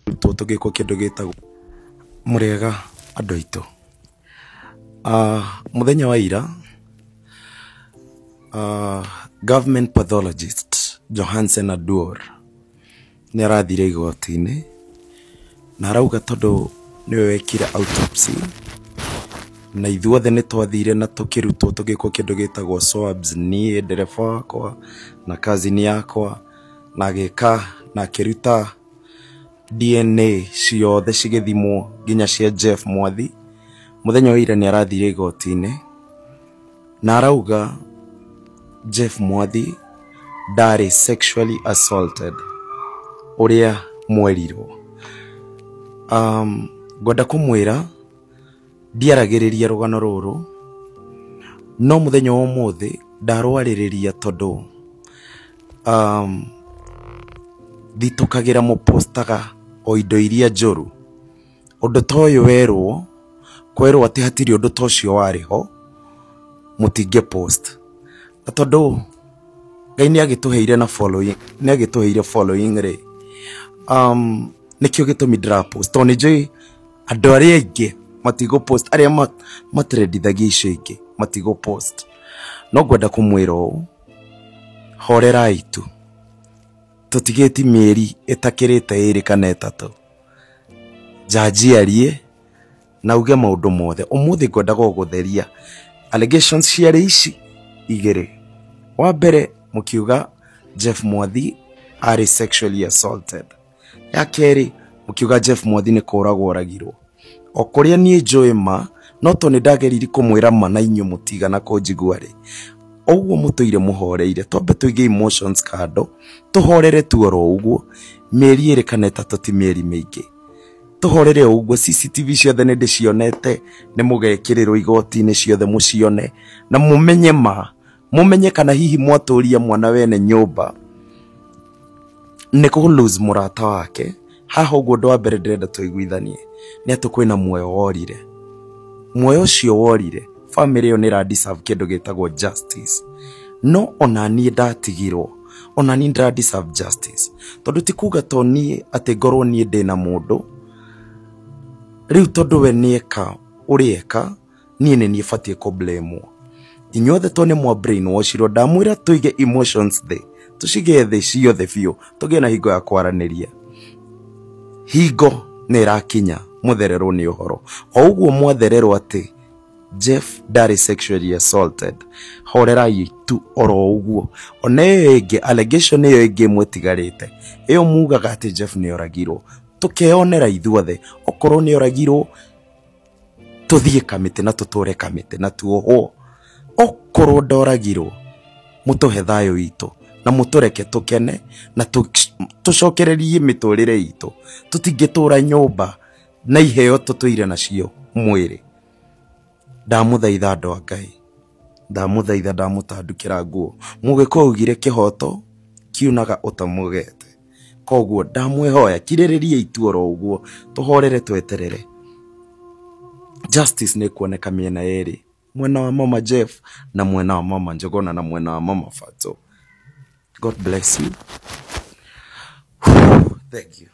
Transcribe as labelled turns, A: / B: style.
A: Tũrutwo tũgĩkwo kĩndũ gĩtagwo mũrĩega andũ aitũ. Mũthenya wa ira government pathologist Johansen Aduor nĩ arathire igoti-inĩ na arauga tondũ nĩwe wekire autopsy na ithuothe nĩ twathire na tũkĩrutwo tũgĩkwo kĩndũ gĩtagwo swabs, niĩ ndereba wakwa na cousin yakwa, na agĩka na akĩruta DNA ciothe cigĩthimwo nginya cia Jeff Mwathi. Mũthenya wa ira nĩ arathire igoti-inĩ na arauga Jeff Mwathi ndarĩ sexually assaulted ũrĩa mwerirwo. Ngwenda kũmwĩra ndiaragĩrĩria rũgano rũrũ, no mũthenya wa ũmũthĩ ndarwarĩrĩria tondũ thitũkagĩra mũpostaga o indo iria njũru. Ũndũ ta ũyũ werwo, kwerwo atĩ hatirĩ ũndũ ta ũcio warĩ ho, mũtingĩ post. Na tondũ Ngai nĩ agĩtũheire na following, nĩ agĩtũheire following rĩ, nĩkĩo gĩtũmi ndĩra post, tondũ nĩ njũĩ andũ arĩa aingĩ matigũ post, arĩa matrendithagia icio ingĩ matigũ post. No ngwenda kũmwĩra ũũ, horerai tu, tũtigĩti mĩeri ĩtakĩrĩte 2 kana 3, jaji arie na auge maũndũ mothe. Ũmũthĩ ngwendaga o gũtheria allegations ciarĩ ici igĩrĩ. Wa mbere mũkiuga Jeff Mwathi arĩ sexually assaulted. Ya kerĩ mũkiuga Jeff Mwathi nĩ kũragwo oragirwo. O kũrĩa niĩ njũĩ ma, no to nĩ ndageririe kũmwĩra ma na inyuĩ mũtigana kũnjigua rĩ, ũguo mũtũire mũhoreire, twambe tũige emotions kando, tũhorere tu oro ũguo. Mĩeri 2 kana 3 ti mĩeri mĩingĩ, tũhorere o ũguo. CCTV ciothe nĩ ndĩcionete, nĩ mũgekĩrĩrwo igoti-inĩ ciothe mũcione na mũmenye ma, mũmenye kana hihi mwatũria mwana wene nyũmba nĩ kũ lose mũrata wake. Haha ũguo ũndũ wa mbere ndĩrenda tũiguithanie nĩ atĩ kwĩna muoyo worire. Muoyo ũcio worire, family ĩyo nĩ ĩra deserve kĩndũ gĩtagwo justice. No ona niĩ ndatigirwo, ona niĩ ndĩra deserve justice, tondũ ti kuga to niĩ atĩ ngorwo niĩ ndĩna mũndũ rĩu, tondũ we nĩeka ũrĩa eka, niĩ nĩ niĩ batiĩ kũ blame. Inyuothe to nĩ mwa brainwashirwo, ndamwĩra tũige emotions thĩ, tũcige thĩ ciothe biũ, tũgĩe na hingo ya kwaranĩria. Hingo nĩ ĩrakinya mũthererwo nĩ ũhoro. O ũguo mwathererwo atĩ Jeff ndarĩ sexually assaulted, horerai tu oro ũguo. Ona ĩyo ĩngĩ allegation ĩyo ĩngĩ ĩmwe ĩtigarĩte, ĩyo mugaga atĩ Jeff nĩ oragirwo, tũkeyonera ithuothe. Okorwo nĩ oragirwo, tũthiĩ kamĩtĩ na tũtũre kamĩtĩ na tuohwo. Okorwo ndoragirwo, mũtũhe thayũ witũ na mũtũreke tũkene na tũcokererie mĩtũrĩre itũ. Tũtingĩtũra nyũmba na iheo tũtũire nacio mwĩrĩ. Ndamũthaitha andũ a Ngai, ndamũthaitha, ndamũtandukĩra nguo. Mũgĩkũyũ augire kĩhoto kiunaga ũtamũgete. Koguo ndamwĩhoya kirĩrĩriai tu oro ũguo, tũhorere tweterere. Justice nĩ kuoneka mĩena yerĩ, mwena wa mama Jeff na mwena wa mama Njogona na mwena wa mama Fatso. God bless you. Thank you.